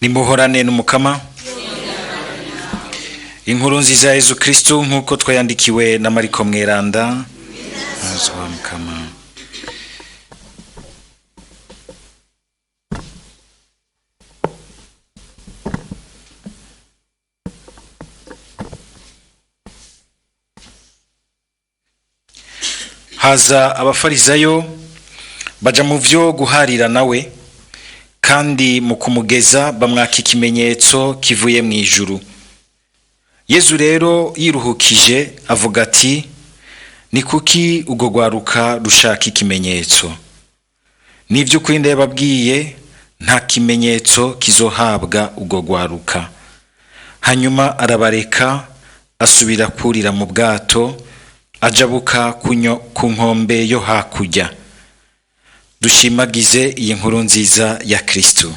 Nimuhorane n'Umukama. Inkuru nziza ya Yezu Kristu nk'uko twayandikiwe na Mariko Mweranda. Azwa Mukama. Haza abafarizayo baja mu vyo guharira nawe, kandi mu kumugeza bamwaka ikimenyetso kivuye mu ijuru. Yezu rero yiruhukije avuga ati: ni kuki urwo rwaruka rushaka ikimenyetso? N'ivy'ukuri ndababwiye, nta kimenyetso kizohabwa urwo rwaruka. Hanyuma arabareka, asubira kurira mu bwato, ajabuka ku nkombe yo hakurya. Dushimagize iyi nkuru nziza ya Kristo.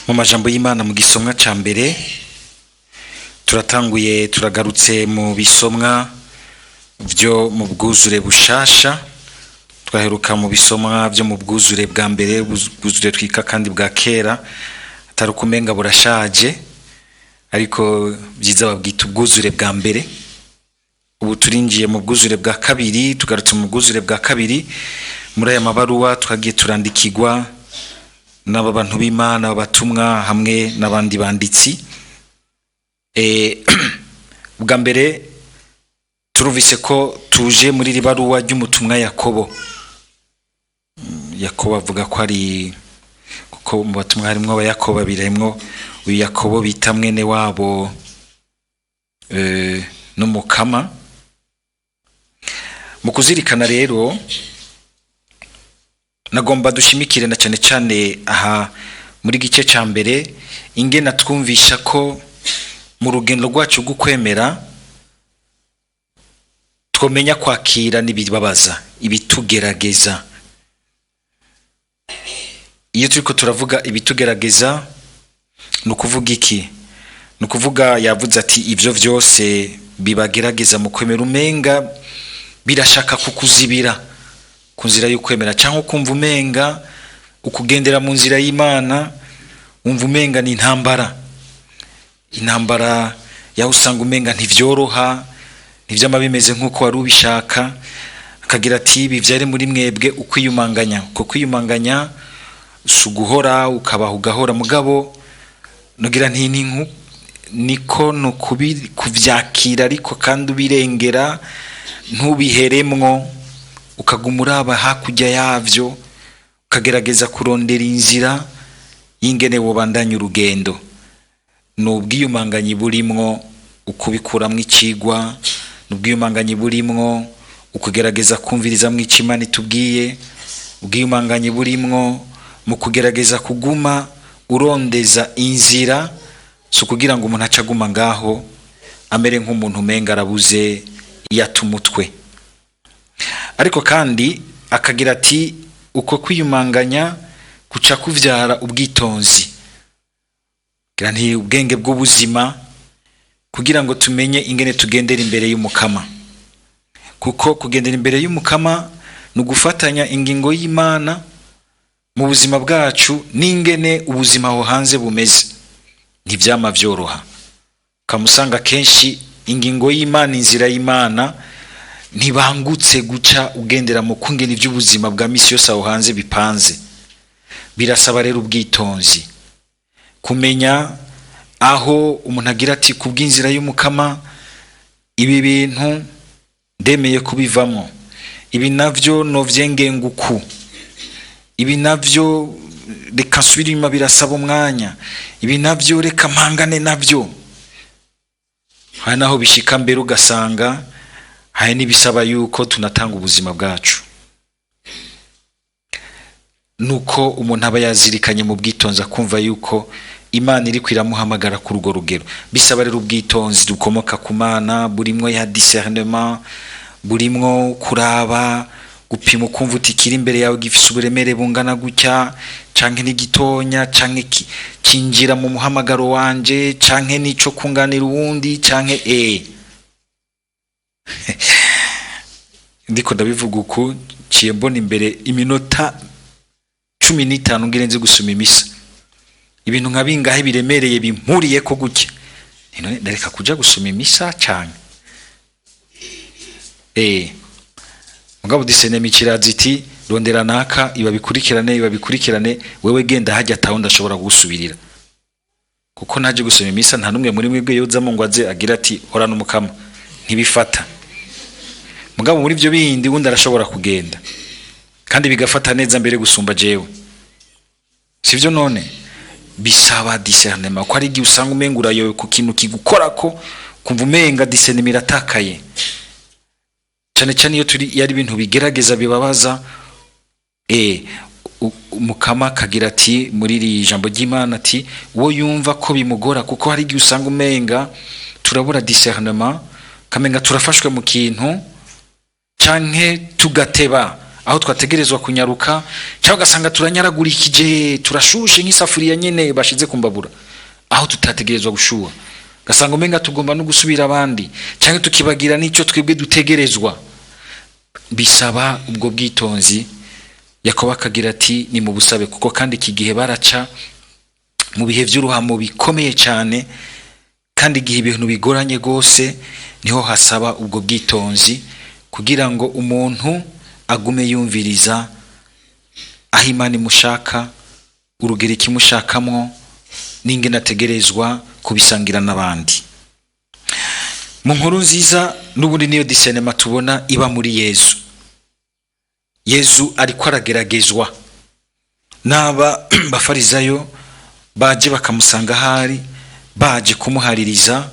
Mu majambo y'Imana mu gisomwa ca mbere, turatanguye turagarutse mu bisomwa vyo mu bwuzure bushasha. Twaheruka mu bisomwa vyo mu bwuzure bwa mbere, bwuzure twika kandi bwa kera, atari ukumenga burashaje, ariko vyiza babwita ubwuzure bwa mbere. Ubu turinjiye mu bwuzure bwa kabiri, tugarutse mu bwuzure bwa kabiri. Muri aya mabaruwa twagiye turandikirwa n'aba bantu b'Imana, abatumwa hamwe n'abandi banditsi. Bwa mbere turumvise ko tuje muri iri baruwa ry'umutumwa Yakobo. Yakobo avuga ko ari, kuko mu batumwa harimwo abayakobo babiri, harimwo uyu Yakobo bita mwene wabo n'Umukama. Mu kuzirikana rero, nagomba dushimikire na cane cane aha muri gice ca mbere, ingena twumvisha ko mu rugendo rwacu rw'ukwemera twomenya kwakira n'ibibabaza, ibitugerageza. Iyo turiko turavuga ibitugerageza, ni ukuvuga iki? Ni ukuvuga yavuze ati ivyo vyose bibagerageza mu kwemera, umenga birashaka kukuzibira ku nzira y'ukwemera, cyangwa ukumva umenga ukugendera mu nzira y'Imana, wumva umenga ni intambara. Intambara yaho usanga umenga ntivyoroha, ntivyama bimeze nk'uko wari ubishaka. Akagira ati ibi vyari muri mwebwe ukwiyumanganya. Uko kwiyumanganya si uguhora ukabaho ugahora, mugabo nugira nti niko no kuvyakira, ariko kandi ubirengera ntubiheremwo, ukaguma uraba hakurya yavyo, ukagerageza kurondera inzira y'ingene wobandanya urugendo. Ni ubwiyumanganyi burimwo ukubikuramwo icigwa, ni ubwiyumanganyi burimwo ukugerageza kumvirizamwo ico Imana itubwiye, ubwiyumanganyi burimwo mu kugerageza kuguma urondeza inzira, si ukugira ngo umuntu ace aguma ngaho amere nk'umuntu umenga arabuze iyata umutwe. Ariko kandi akagira ati uko kwiyumanganya kuca kuvyara ubwitonzi, kugira nti ubwenge bw'ubuzima, kugira ngo tumenye ingene tugendera imbere y'Umukama. Kuko kugendera imbere y'Umukama ni ugufatanya ingingo y'Imana mu buzima bwacu n'ingene ubuzima aho hanze bumeze. Ntivyama vyoroha, ukamusanga kenshi ingingo y'Imana, inzira y'Imana ntibangutse guca ugendera mu kungena ivy'ubuzima bwa misi yose aho hanze bipanze. Birasaba rero ubwitonzi, kumenya aho umuntu agira ati kubw'inzira y'Umukama ibi bintu ndemeye kubivamwo, ibi navyo novyengenguku, ibi navyo reka nsubire inyuma birasaba umwanya, ibi navyo reka mpangane navyo. Hari naho bishika mbere ugasanga hari n'ibisaba yuko tunatanga ubuzima bwacu. Nuko umuntu aba yazirikanye mu bwitonzi, akumva yuko Imana iriko iramuhamagara kuri urwo rugero. Bisaba rero ubwitonzi dukomoka ku Mana, burimwo ya discernement, burimwo kuraba, Gupima ukumva uti kiri imbere yawe gifise uburemere bungana gutya, canke ni gitonya, canke kinjira mu muhamagaro wanje, canke nico kunganira uwundi, canke ndiko ndabivuga uku, ciye mbona imbere iminota 15 ngire nze gusoma imisa, ibintu nka bingahe biremereye bimpuriye ko gutya, none ndareka kuja gusoma imisa canke mugabo discernement kiraza iti rondera naka ibabikurikirane, ibabikurikirane, wewe genda hajya ataho ndashobora gusubirira, kuko naje gusoma imisa nta numwe muri mwebwe yozamo ngo aze agira ati horana umukama, ntibifata. Mugabo muri byo bindi wundi arashobora kugenda kandi bigafata neza mbere gusumba jewe, sivyo? None bisaba discernement, ko ari igihe usanga umenga urayowe ku kintu kigukorako, kumva umenga discernement iratakaye, cyane cyane iyo turi iyo ari ibintu bigerageza bibabaza. Umukama akagira ati muri iri jambo ry'Imana ati uwo yumva ko bimugora, kuko hari igihe usanga umenga turabura discernement, kamenga turafashwe mu kintu, canke tugateba aho twategerezwa kunyaruka, cyangwa ugasanga turanyaragurikije, turashushe nk'isafuriya nyene bashize ku mbabura aho tutategerezwa gushuha, ugasanga umenga tugomba no gusubira abandi, canke tukibagira n'ico twebwe dutegerezwa. Bisaba ubwo bwitonzi. Yakobo akagira ati ni mu busabe, kuko kandi iki gihe baraca mu bihe vy'uruhamo bikomeye cyane, kandi igihe ibintu bigoranye gose niho hasaba ubwo bwitonzi, kugira ngo umuntu agume yumviriza aho Imana imushaka, urugero ikimushakamwo, n'ingene ategerezwa kubisangira n'abandi. Mu nkuru nziza n'ubundi niyo discernement tubona iba muri Yezu. Yezu ariko arageragezwa n'aba bafarizayo baje bakamusanga ahari, baje kumuhaririza,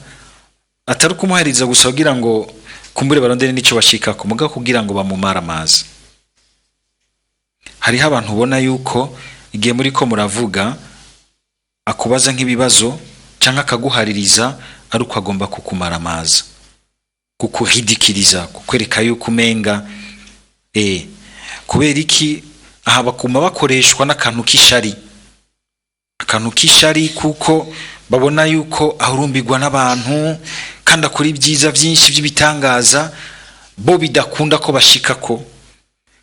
atari kumuhaririza gusa kugira ngo kumbure barondere n'ico bashikako, mugabo kugira ngo bamumare amazi. Hariho abantu ubona yuko igihe muriko muravuga akubaza nk'ibibazo canke akaguhaririza ari uko agomba kukumara amazi, kukuhidikiriza, kukwereka yuko umenga kubera iki aha bakuma bakoreshwa n'akantu k'ishari, akantu k'ishari, kuko babona yuko ahurumbirwa n'abantu kandi akora ibyiza byinshi by'ibitangaza bo bidakunda ko bashikako,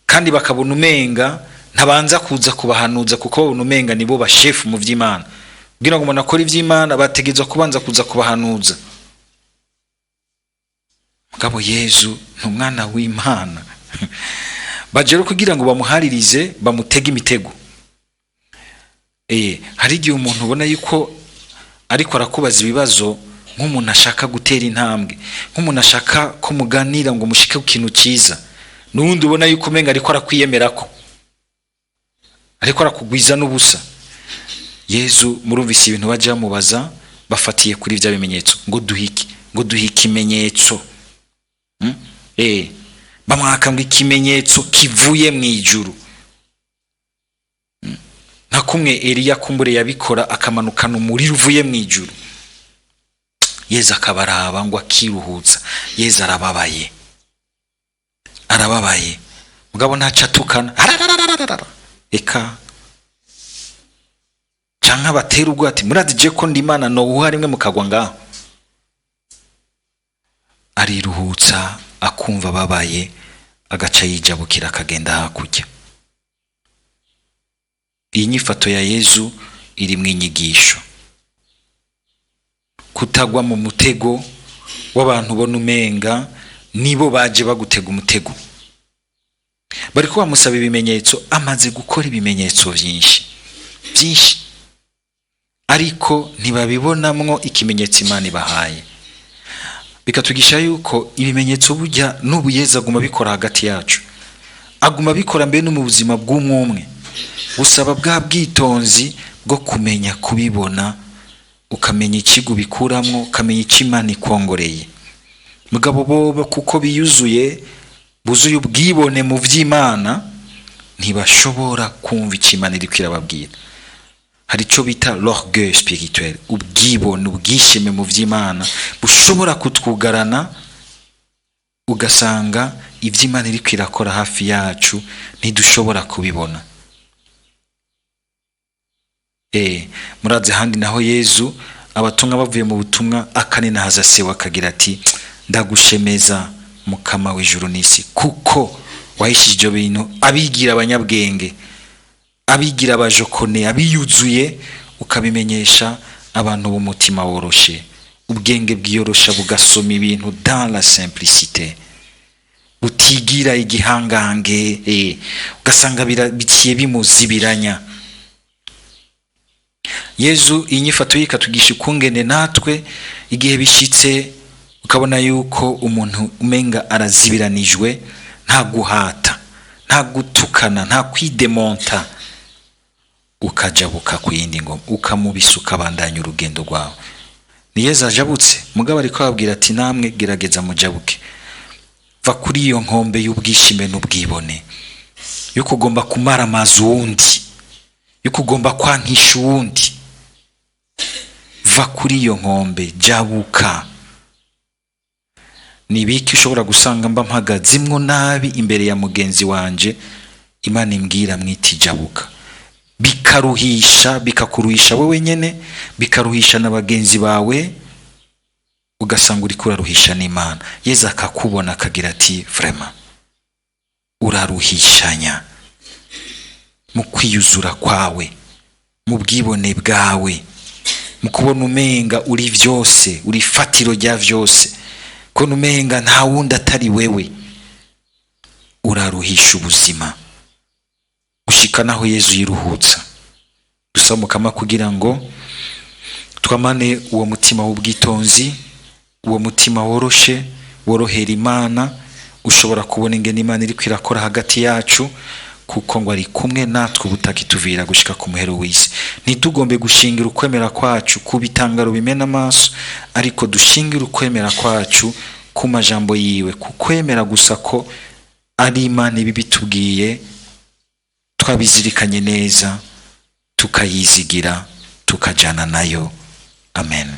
kandi bakabona umenga ntabanza kuza kubahanuza, kuko babona umenga nibo bashefu mu vy'Imana. Kugira ngo umuntu akore ivy'Imana bategerezwa kubanza kuza kubahanuza. Mugabo Yezu ni umwana w'Imana, baje rero kugira ngo bamuharirize, bamutege imitego. Hari igihe umuntu ubona yuko ariko arakubaza ibibazo nk'umuntu ashaka gutera intambwe, nk'umuntu ashaka ko muganira ngo mushike ku kintu cyiza, n'uwundi ubona yuko umenga ariko arakwiyemerako, ariko arakugwiza n'ubusa. Yezu murumvise ibintu baje bamubaza bafatiye kuri vya bimenyetso, ngo duhike, ngo duhe ikimenyetso. Bamwaka ngo ikimenyetso kivuye mu ijuru, nka kumwe Eliya kumbure yabikora akamanukana umuriro uvuye mu ijuru. Yezu akabaraba ngo akiruhutsa. Yezu arababaye, arababaye, mugabo ntaco atukana, arararararara eka canke abatera ubwo ati murazi je ko ndi Imana nowuha rimwe mukagwa ngaho. Ariruhutsa akumva ababaye, agaca yijabukira akagenda hakurya. Iyi nyifato ya Yezu iri mu inyigisho, kutagwa mu mutego w'abantu ubona umenga nibo baje bagutega umutego. Bariko bamusaba ibimenyetso, amaze gukora ibimenyetso vyinshi vyinshi, ariko ntibabibonamwo ikimenyetso Imana ibahaye. Bikatugisha yuko ibimenyetso burya n'ubu Yezu aguma abikora hagati yacu, aguma abikora mbere no mu buzima bw'umwumwe. Gusaba bwa bwitonzi bwo kumenya kubibona, ukamenya ikigo bikuramwo, ukamenya icyo Imana ikongoreye. Mugabo bobo kuko biyuzuye, buzuye ubwibone mu vy'Imana, ntibashobora kumva icyo Imana iriko irababwira. Hari ico bita l'orgueil spirituel, ubwibone, ubwishime mu vy'Imana bushobora kutwugarana. Ugasanga ibyo Imana iriko irakora hafi yacu ntidushobora kubibona. Murazi ahandi naho Yezu abatumwa bavuye mu butumwa akaninahaza se akagira ati ndagushemeza mukama w'ijuru n'isi, kuko wahishije ibyo bintu abigira abanyabwenge, abigira abajokone, abiyuzuye, ukabimenyesha abantu b'umutima woroshe. Ubwenge bwiyorosha bugasoma ibintu dans la simplicité, butigira igihangange, ugasanga biciye bimuzibiranya. Yezu inyifato ye ikatugisha ukungene natwe igihe bishitse ukabona yuko umuntu umenga arazibiranijwe, nta guhata, nta gutukana, nta kwidemonta, ukajabuka ku yindi ngoma, ukamubisa, ukabandanya urugendo rwawe. Ni Yezu ajabutse, mugabo ariko ababwira ati namwe gerageza mujabuke, va kuri iyo nkombe y'ubwishime n'ubwibone, yuko ugomba kumaramaza uwundi, yuko ugomba kwankisha uwundi. Va kuri iyo nkombe, jabuka. Ni ibiki ushobora gusanga mba mpagazimwo nabi imbere ya mugenzi wanje, Imana imbwira mwiti jabuka, bikaruhisha, bikakuruhisha wowe nyene, bikaruhisha na bagenzi bawe, ugasanga uriko uraruhisha n'Imana. Yezu akakubona akagira ati vraiment uraruhishanya mu kwiyuzura kwawe, mu bwibone bwawe, mu kubona umenga uri vyose, uri fatiro rya vyose, kubona umenga nta wundi atari wewe. Uraruhisha ubuzima gushika naho Yezu yiruhutsa. Dusaba Mukama kugira ngo twamane uwo mutima w'ubwitonzi, uwo mutima woroshe, worohera Imana, ushobora kubona ingene Imana iriko irakora hagati yacu, kuko ngo ari kumwe natwe ubutakituvira gushika ku muhero w'isi. Ntitugombe gushingira ukwemera kwacu ku bitangaro bimena amaso, ariko dushingire ukwemera kwacu ku majambo yiwe, ku kwemera gusa ko ari Imana ibi bitubwiye, twabizirikanye neza, tukayizigira, tukajana nayo. Amen.